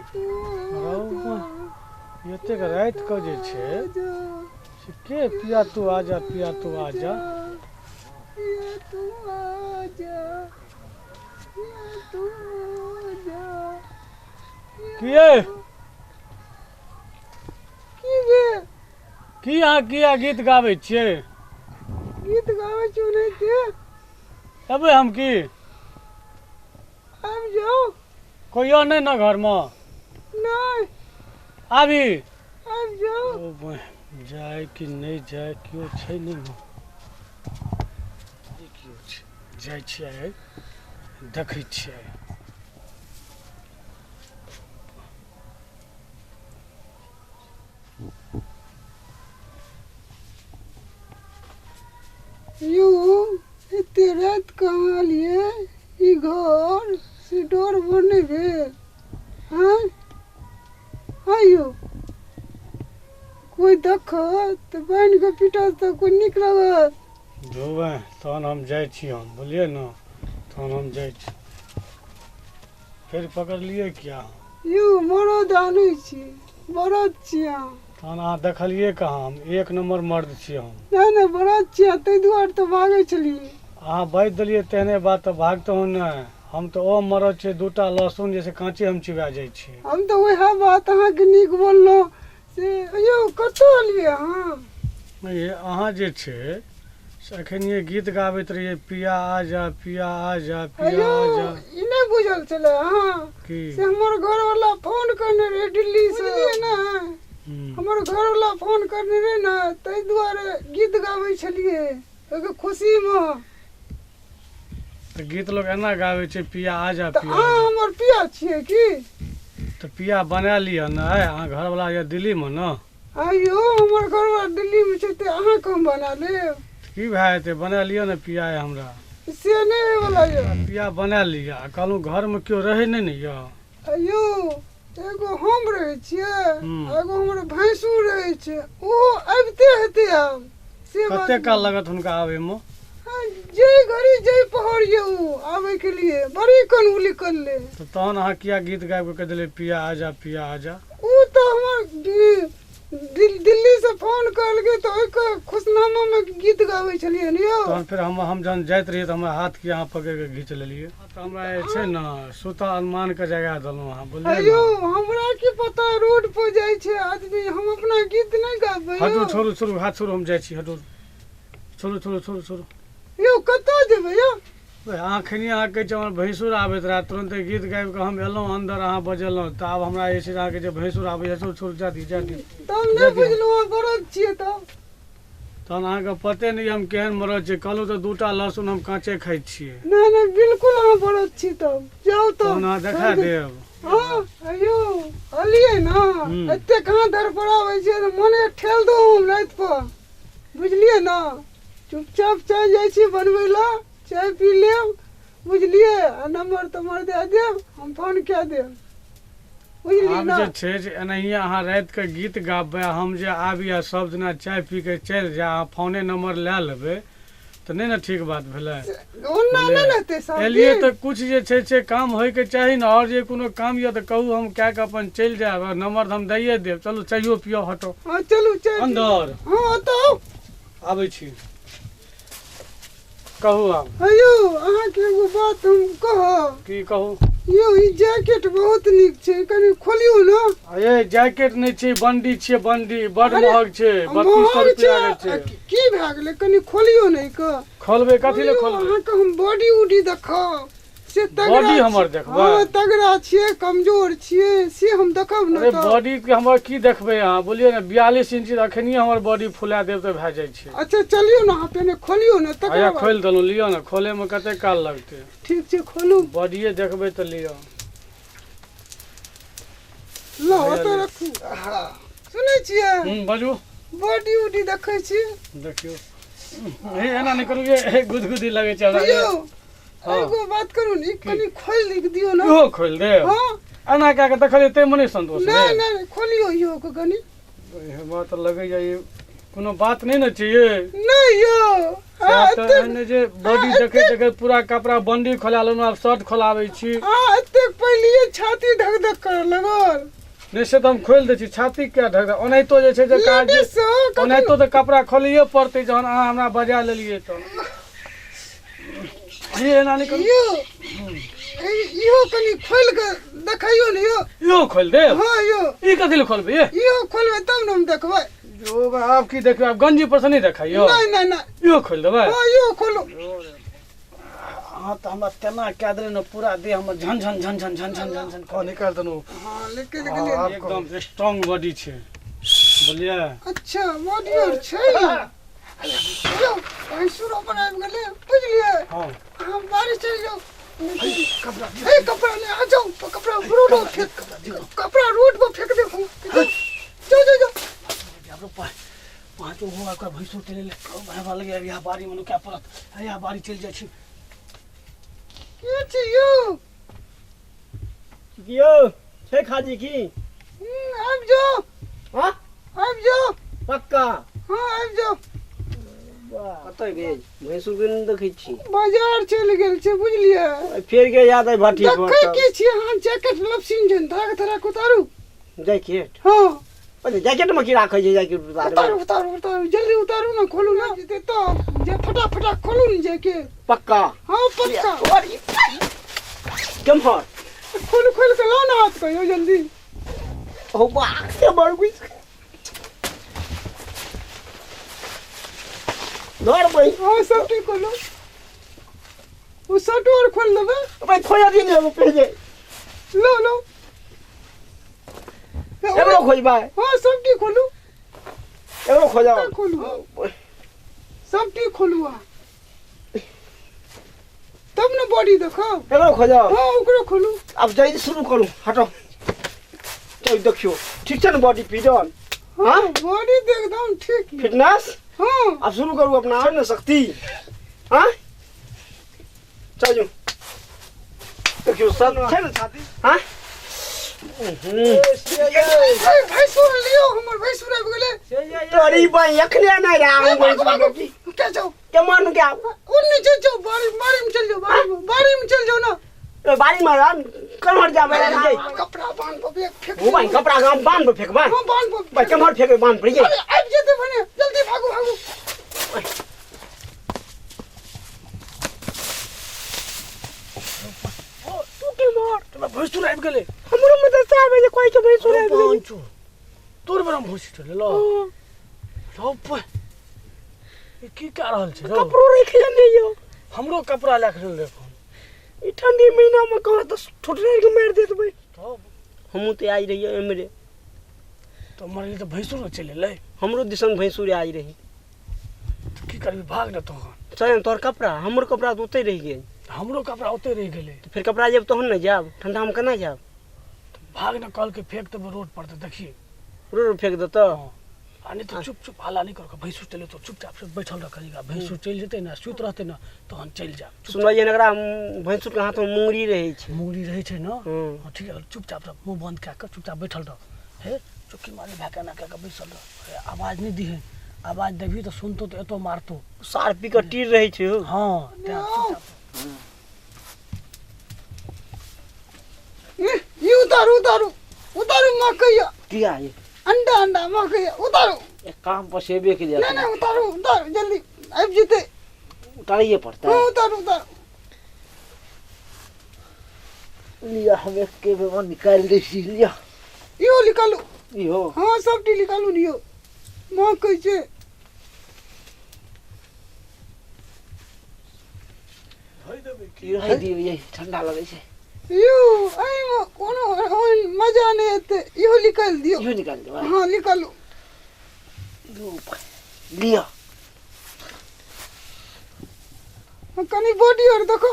रौ एतेक राति कऽ जे छै से के पिया तू आजा पिया तू आजा पिया तू आजा पिया तू आजा किए की भेल की अहाँ किया गीत गाबै छियै गीत गाबै छी ओनाहिते एबै हम की आबि जाउ कोइ यऽ नहि ने घरमे नहि आबी आबि जाउ ओ बहिन जाय कि नहि जाय केओ छै नहि ने नहि केओ छै जाइ छियै देखै छियै यौ एते राति कहाँ एलियै ई घर से डर भर नहि भेल आँय आँय यौ कोइ देखत तऽ बान्हि कऽ पीटत तऽ कोइ नीक लागत धोबै तहन हम जाइ छी हम बुझलियै ने तहन हम जाइ छी फेर पकड़लियै किया यौ मरद आनै छी मरद छी अहाँ तहन अहाँ देखलियै कहाँ हम एक नम्बर मर्द छी हम नहि नहि मरद छी अहाँ ताहि दुआरे तऽ भागै छलियै अहाँ बाजि देलियै तेहने बात तऽ भागतहुँ नहि हम तऽ ओ मरद छियै दूटा लहसुन जे से काँचे हम चिबा जाइ छियै हम तऽ उएह बात अहाँके नीक बोललहुँ से यौ कतऽ एलियै अहाँ ये अहाँ जे छै से एखनिये गीत गाबैत रहियै पिया आ जा पिया आ जा पिया यौ आ जा ई नहि बुझल छलै अहाँ की से हमर घरवला फोन करने रहै दिल्लीसँ बुझलियै ने हम्म। हमर घरवला फोन करने रहै ने ताहि दुआरे गीत गाबै छलियै ओहिके खुशीमे तऽ गीत लोक एना गाबै छै पिया आ जा तऽ पिया आ अहाँ जा हमर पिया छियै की तऽ पिया बना लिअ ने अहाँ घरवला यऽ दिल्लीमे ने आइयो हमर घरवला दिल्लीमे छै तऽ अहाँके हम बना लेब की भए जेतै बना लिअ ने पिया यऽ हमरा से नहि होयवला यऽ पिया बना लिअ आ कहलहुँ घरमे केओ रहै नहि ने यऽ आइयो एगो हम रहै छियै हूँ। एगो हमर भैंसुर रहै छै ओहो आबिते हेतै आब से बात कते काल लागत हुनका आबैमे हँ, जे घड़ी जे पहर यौ आबैके लिए बड़ी कन उ निकललै तऽ तहन अहाँ किया गीत गाबि कऽ कहि देलियै पिया आजा पिया आजा ओ तऽ हमर दिल्लीसँ फोन करलकै तऽ ओहिके खुशनामामे गीत गाबै छलियै ने यौ तहन फेर हम हम जहन जाइत रहियै तऽ हमरा हाथ किया अहाँ पकड़ि कऽ घीच लेलियै तऽ हमरा जे छै ने सुतल अनुमानके जगा देलहुँ अहाँ बुझलियै यौ ने हमरा की पता रोड पर जाइ छै आदमी हम अपना गीत नहि गाबै हटू यौ छोड़ू छोड़ू हाथ छोड़ू हम जाइ छी हटू छोड़ू छोड़ू छोड़ू छोड़ू यौ कतऽ जेबै यौ अहाँ खनी अहाँ कहै छियै हमर भैंसुर आबैत रहए तुरन्ते गीत गाबि कऽ हम एलहुँ अन्दर अहाँ बजेलहुँ तऽ आब हमरा जे छै से अहाँके जे भैंसुर आबैए छोड़ू छोड़ू जा दियौ जा दियौ तब नहि जा दियौ बुझलहुँ अहाँ बड़द छियै तब तहन अहाँके पते नहि हम केहन मरद छियै कहलहुँ तऽ दूटा लहसुन हम काँचे खाइ छियै नहि नहि बिल्कुल अहाँ बड़द छी तब जाउ तब तहन अहाँ देखा देब हँ यौ अलियै ने हूँ। एते कहाँ धड़फड़ाबै छियै तऽ मने ठेल दू हम राति पर बुझलियै ने चुपचाप चाय जाइ छी बनबै लए चाय पी लेब बुझलियै आ नम्बर तम्बर दए देब हम फोन कए देब बुझलियै आब ने जे छै से एनाहिए अहाँ रातिके गीत गाबबै आ हम जे आबी आ सब दिना चाय पी कऽ चलि जाय अहाँ फोने नम्बर लए लेबै तऽ नहि ने ठीक बात भेलै ओना नहि ने हेतै सब एलियै दिन तऽ किछु जे छै से काम होइके चाही ने आओर जे कोनो काम यऽ तऽ कहू हम कए कऽ अपन चलि जायब आ नम्बर तऽ हम दैए देब चलू चाइयो पियब हटो हँ चलू चाय पी अन्दर हँ ओतऽ आउ आबै छी कहू आब हे यौ अहाँके एगो बात हम कहब की कहू यौ ई जैकेट बहुत नीक छै कनि खोलियौ ने अरे जैकेट नहि छै बंडी छियै बंडी बड अरे, महग छै 3200 महग रुपया छै के छै की भए गेलै कनि खोलियौ ने एहिके खोलबै कथी लए खोलियौ, खोलबै अहाँके हम बॉडी उडी देखब से तगड़ा बॉडी हमर देखबै? हँ तगड़ा छियै कमजोर छियै से हम देखब ने अरे तऽ बॉडी के हमर की देखबै अहाँ बोलिए ने 42 इंच अखनिये हमर बॉडी फुला देब तऽ भए जाइ छै अच्छा चलियौ ने अहाँ पहिने खोलियौ ने तकर आया बाद खोलि देलहुँ लिअ ने खोले मे कते काल लगतै ठीक छै खोलू बॉडीए देखबै तऽ लिअ लो ओतऽ रखू आहा, सुनै छियै बाजू बॉडी उडी देखै छी देखियौ हे एना नहि करू ये गुदगुदी लगै छै हमरा यौ हँ। एगो बात करू ने ई कनि खोलि दियौ ने इहो खोलि देब हँ एना कए कऽ देखलियै ताहिमे नहि संतोष नहि भेल नहि खोलियौ इहो के कनि हमरा तऽ लगैए ई कोनो बात नहि ने छै ये। नहि यौ, सएह अहाँ तऽ एतेक एहन जे बॉडी देखैत देखैत पूरा कपड़ा बंडी खोला लेलहुँ, आब शर्ट खोलाबै छी। अहाँ एतेक पहिलिये छाती धक धक करऽ लगल। नहि से तऽ हम खोलि दै छी, छाती किया धक, ओनाहितो जे छै जे काज लेडीज सब कखनो ओनाहितो तऽ कपड़ा खोलैए पड़तै जहन अहाँ हमरा बजा लेलियै तऽ। हे एना नहि करू। यौ, इहो कनि खोलि कऽ देखैयौ ने यौ। इहो खोलि देब? हँ यौ। ई कथी लए खोलबै ये? इहो खोलबै तब ने हम देखबै। जो आब की देखबै, आब गंजी पर से नहि देखाइयो? नहि नहि नहि। इहो खोलि देबै? हँ इहो खोलू। अहाँ तऽ हमरा तेना कए देलै ने, पूरा देह हमर झन झन झन झन झन झन झन झन कऽ निकालि देलहुँ। हँ निकलि गेलै। एकदम स्ट्रॉंग बॉडी छै, बुझलियै? अच्छा बॉडी आर छै यौ। भैंसुर अपन आबि गेलै, बुझलियै? हँ। अहाँ बाड़ी चलि जाउ। ए कपड़ा ले आ जाउ, कपड़ा रोड पर फेंक, कपड़ा रोड पर फेंक देब हम। जाउ जाउ जाउ। पाँच हो ओकरा भैंसुर चलि एलै, हमरा लगैए इएह बाड़ीमे नुकाए पड़त, इएह बाड़ी चलि जाइ छी। के छी यौ? की यौ छै खाजी की? आबि जाउ। हाँ? आबि जाउ। पक्का? हाँ आबि जाउ। कतऽ गेल भैंसुर के? नहि देखै छी। बाजार चलि गेल छै, बुझलियै? फेर के याद आई भट्टी पर। देखै की छी अहाँ? जैकेट लपसिन जन धरा धरा के उतारू। जैकेट? हाँ। अरे जैकेट में की राखै छै जैकेट? उतारू उतारबै। उतारू उतारू, जल्दी उतारू ने, खोलू ने जेतै तऽ जे फटाफटा खोलू ने जैकेट। पक्का? हाँ पक्का। केम्हर? खोलू, खोलि कऽ लाउ ने हाथ कहियो जल्दी। ओ बाप के बड़ घुसि धर भाई। हाँ सब ठीक खोलू, ओ शर्टो आर खोलि देबै। भाई खोजा दिए ने पहले। लो लो। एकरो खोजबै? हाँ सब ठीक खोलू। एकरो खोजाओ। सबटा खोलू, सब ठीक खोलू अहाँ, तब ने बॉडी देखो। एकरो खोजाओ। हाँ ओकरो खोलू। आब जल्दी शुरू करू, हटो। चल देखियो, ठीक छै ने बॉडी पीजन? हाँ बॉडी तऽ एकदम ठीक यऽ। फिटनेस? हाँ। आब शुरू करू अपना ने शक्ति। हाँ चलू देखियो, सब छै ने छाती? हाँ। ए, भैंसुर लियौ, हमर भैंसुर आबि गेलै। तोरी बहिन एखने नहि रहे। ए, भागू भागू, के जाउ? के मानु के आब? ओ नीचे जाउ, बाड़ी बाड़ी में चलि जाउ, बाड़ी में, बाड़ी में चलि जाउ ने। ए, बाड़ी में रह, कमहर जाबै? कपड़ा बान्ह पर एक फेंक। ओ बहिन कपड़ा गाम बान्ह पर फेकबै? हाँ बान्ह पर। भाई केम्हर फेकबै बान्ह पर ये? अरे आबि जेतै भने, जल्दी भागू भागू। तू केम्हर? तोरा भैंसुर आबि गेलै। हमरो मदद से आबै जे कोई के भैंसुर आबि गेलै। पाँचो तोर बड़ा भैंसुर चले लो रौ। ई की कए रहल छै रौ? कपड़ो राखि लेने यौ। हमरो कपड़ा लए कऽ देखो। ई ठंडी महीना में कहाँ तऽ ठोठरे के मारि देत भाई। तब हमहूँ तऽ आइ रहियै एमरे। तऽ मर तऽ भैंसुर चलि एलै। हमरो दिसन भैंसुर आइ रही। तऽ की करबी, भाग ने तोहन। चल तोहर कपड़ा, हमर कपड़ा तऽ ओतहि रहि गेल। हमरो कपड़ा ओतहि रहि गेलै। तऽ फेर कपड़ा जायब तहन ने जायब, ठंडामे केना जायब? भाग ने, कहलकै फेंक देबै रोड पर, तऽ देखिए। रोड पर फेंक देतऽ? आ नहि तऽ चुप चुप हल्ला नहि कर, भैंसुर चलि तो चुपचाप से बैठल रह कनी, भैंसुर चलि जेतै ने, सुति रहतै ने, तहन चलि जायब। सुनलियै ने, एकरा भैंसुरके हाथमे मुंगरी रहै छै। मुंगरी रहै छै ने? हँ। हँ ठीक है, चुपचाप रह, मुँह बंद कए कऽ चुपचाप बैठल रह। हे चुक्की मारी भए कऽ एना कए कऽ बैसल रह। हे, आवाज नहि दिहे, आवाज देबही तऽ सुनतो तऽ एतो मारतो। सार पी कऽ तीर रहै छै हौ। हँ तें चुपचाप। ई ई उतारू उतारू उतारू, मकैया। किया ये? अंडा अंडा मकैया उतारू। एक काम पर सेबे के लिए। नहि नहि, उतारू उतारू जल्दी, आबि जेतै। उतारिए पड़ता हाँ है। उतारू उतारू। लिया, हम एक के बेर निकालि दै छी, लिया। इहो निकालू। इहो? हाँ सबटी निकालू ने यौ, मकै छै। ई रहि दियौ, यही ठंडा लगै छै। यौ एहिमे कोनो ओहन मजा नहि एतै, इहो निकालि दियौ। इहो निकालि देबै? हाँ निकालू। लिअ। हाँ, कनि बॉडी आर देखो,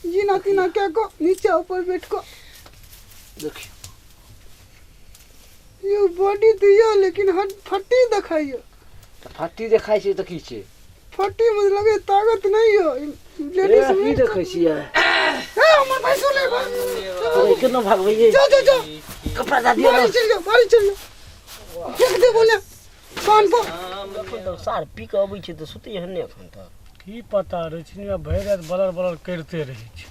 जीना तीना कए कऽ नीचा ऊपर बैठ कऽ देखियौ। यौ बॉडी तऽ यऽ, लेकिन हट फट्टी देखाइए। तऽ फट्टी देखाइ छै तऽ की छै? फट्टी में लगे ताकत नहीं यऽ लेडीज ए, की देखै छियै? ए हमर भैंसुर ले ओए, केना भागबै ये? जाओ जाओ जाओ। कपड़ा दऽ दियौ बाड़ी ने। चल जाओ, बाड़ी चल जाओ, फेंक दे बोले। कान पर एखन तऽ सार पी कऽ अबै छै तऽ सुतै हन नहि एखन तक। की पता रहै छै ने, भरि राति बलर बलर करिते रहै छै।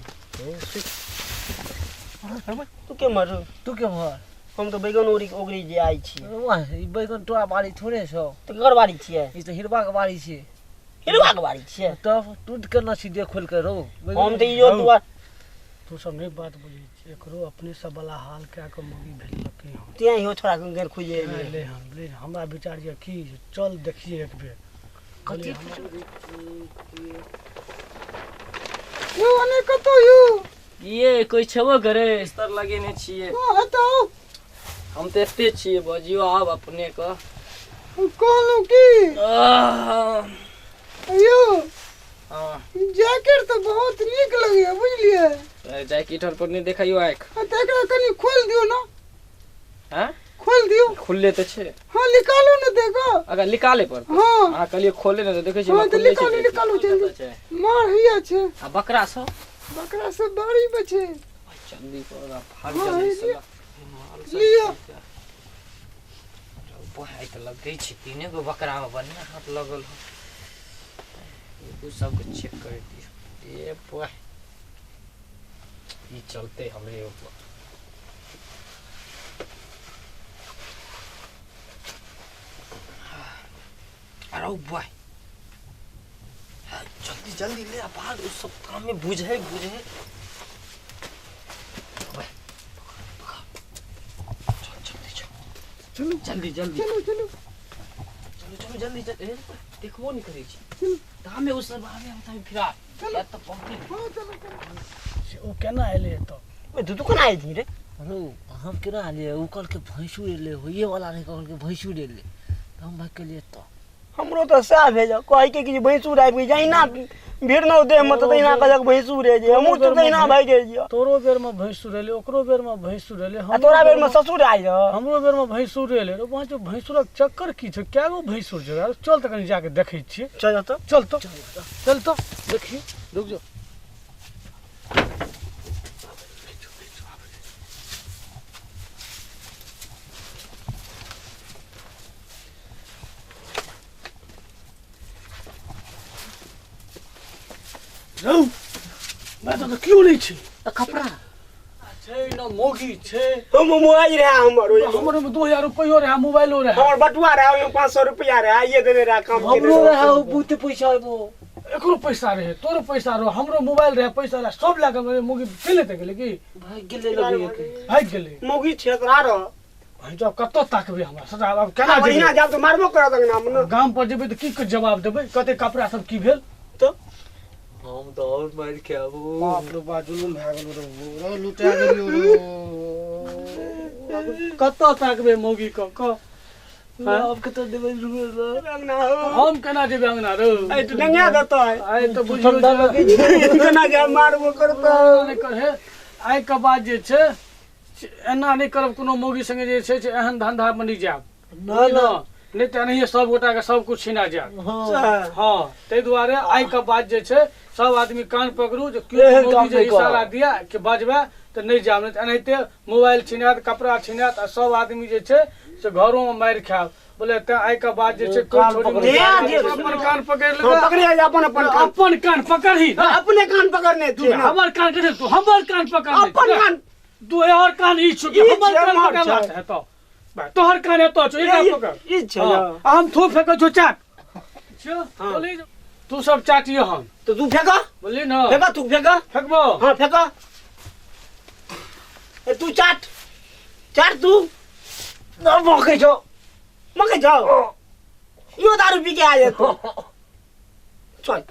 तू के मर? तू के भर? हम तऽ बैगन ओरी ओगरी जे आइ छी। वाह, ई बैगन तोरा बाड़ी थोड़े छौ। तऽ ककर बाड़ी छियै? ई तऽ हिरवा के बाड़ी छै। हिरवा के बाड़ी छियै? तब टूट के न सीधे खोल के रो। हम तऽ इहो दुआर। तू सब नहि बात बुझै छी, एकरो अपने सब वाला हाल कए कऽ मौगी भेजलकै हन। तें इहो छोड़ा के गेल खुजे ले हन ले। हमरा विचार ये की चल देखिए एक बेर। कथी यौ अने कतौ यौ? ये कोई छेबो करे स्तर लगेने छियै। हँ एतऽ। हम तऽ एते छियै, बजियौ आब अपने के। हम कहलहुँ की यौ? हाँ। जैकेट तऽ बहुत नीक लगैया, बुझलियै? जैकेट पर नहि देखाइयो आँखि। हँ, तऽ एकरा कनि खोलि दियौ ने। हैं? खोलि दियौ। खुलले तऽ छै। हँ, निकालू ने देखो। अगर निकाले पड़तै? हँ। अहाँ कहलियै खोले ने तऽ देखै छियै। हँ, तऽ खुलले छै। निकालू, निकालू जल्दी। छै। मार हैया छै। आ बकरा सब? बकरा सब बाड़ी मे छै। जल्दी पर भाग। हँ, जल्दी हे से लिअ। बहाय तऽ लगै छै तीने गो बकरा मे बढ़िया हाथ लगल हो। उ सबके चेक कर दियौ। ए बॉय, ई चलते हमरे ऊपर। अरे बॉय, जल्दी जल्दी ले आ भाग। उ सब काम में बुझे बुझे। बॉय, चल जल्दी चल। चलू। जल्दी जल्दी। चलू चलू। चलो चलो जल्दी चल। ए, देखबो नहीं करै छी तामे उ सब आबे हम तामे फिरा चलो। या तऽ बहुते। हँ, चलू चलू। से ओ केना एलै एतऽ? ओए तू केना आयल छी रे? रो हम केना एलियै? ओ कहलकै भैंसुर एलै, होइए वाला रहै। कहलकै भैंसुर एलै तऽ हम भागि गेलियै एतऽ। हमरो तऽ सएह भेल, कहै के कि भैंसुर आबि गेल। जहिना भिड़नौ देह मे तऽ तहिना कहलक भैंसुर जे हमहूँ तऽ तहिना भागि गेलियै। तोरो बेरमे भैंसुर एलै, ओकरो बेरमे भैंसुर एलै। आ तोरा बेर मे ससुर आयल रह। हमरो बेरमे भैंसुर एलै रे। वहाँ भैंसुरक चक्कर की छै? कए गो भैंसुर छै? अरे चल तऽ कनि जाके देखै छियै। चल तऽ। चल तऽ, चल तऽ देखी। रुक जो। रौ, मैं तऽ केओ नहि छै। आ कपड़ा छै न मौगी छै। हम मोबाइल रहे हमर ओहिमे। हमर ओहिमे 2000 रुपैयो रहै, मोबाइलो रहै। हमर बटुआ रहे ओहिमे, 500 रुपया रहे, आइए देने रहे काम केने हमरो रहे। रहै ओ बहुते पैसा ओहिमे। एकरो पैसा रहै, तोरो पैसा रहो, हमरो मोबाइल रहै, पैसा रहै, सब लए कऽ मौगी चलि एतै गेलै की? भागि गेलै लगैया कि। भागि गेलै। मौगी छेकरा रह। भाइ जाउ, कतऽ ताकबै हमरा सदा? आब केना आब अहिना जेबै? जायब तऽ मारबो करत अंगना मे ने। गाम पर जेबै तऽ की के जवाब देबै? कते कपड़ा सब की भेल? तऽ हम तऽ आओर मारि खायब। बाप रे बा, जुलुम भए गेलो रे, रो लुटा गेलियो रो। कतऽ ताकबै मौगी के कह? आब कतऽ देबै रुमे? अंगना हो। हम केना जेबै अंगना रो? आइ तऽ डंगा देतै। आइ तऽ बुझियौ ठंडा जे लगै छै। केना जायब, मारबो करतै। नहि करहे। आइ के बाद जे छै से एना नहि करब कोनो मौगी संगे जे छै से एहन धंधा मे नहि जायब। ना ना। नहि तऽ एनाहिए सब गोटा के सब कुछ छिना जायत। हँ। सएह। हँ, ताहि दुआरे आइ के बाद जे छै सब आदमी कान पकड़ू जे केओ एहन काम मौगी जे नहि करब। इशारा दिया कि बजबै तऽ नहि जायब, नहि तऽ एनाहिते मोबाइल छिनायत, कपड़ा छिनायत आ सब आदमी जे छै से घरोमे मारि खायब बोले। तें आइ के बाद जे छै कोइ कान छोड़ी पकड़ू। नहि। तें जे- अपन कान पकड़ि हम लेबै। पकड़े अपन अपन कान। अपन कान पकड़ही हाँ, अपने कान पकड़ने तू छियै ने। हमर कान कथी? तू हमर कान पकड़ने अपन छी। कान। तू एहर कान ई छौ कि ई हमर छै, कान हमर पकड़ला छै। हेतौ? तोहर कान एतौ छौ, एकरा ई- पकड़। ई छै। हाँ, आ हम थू फेकै छौ, चाट। हाँ। बोली तू सब चाटियो हम। तऽ तू फेक। बोलली न? फेक, तू फेक। फेकबो। हाँ, फेक। ए, तू चाट चाट तू। ना मकै छौ। मकै जाओ, यो दारू पी के आ जेतौ। चल।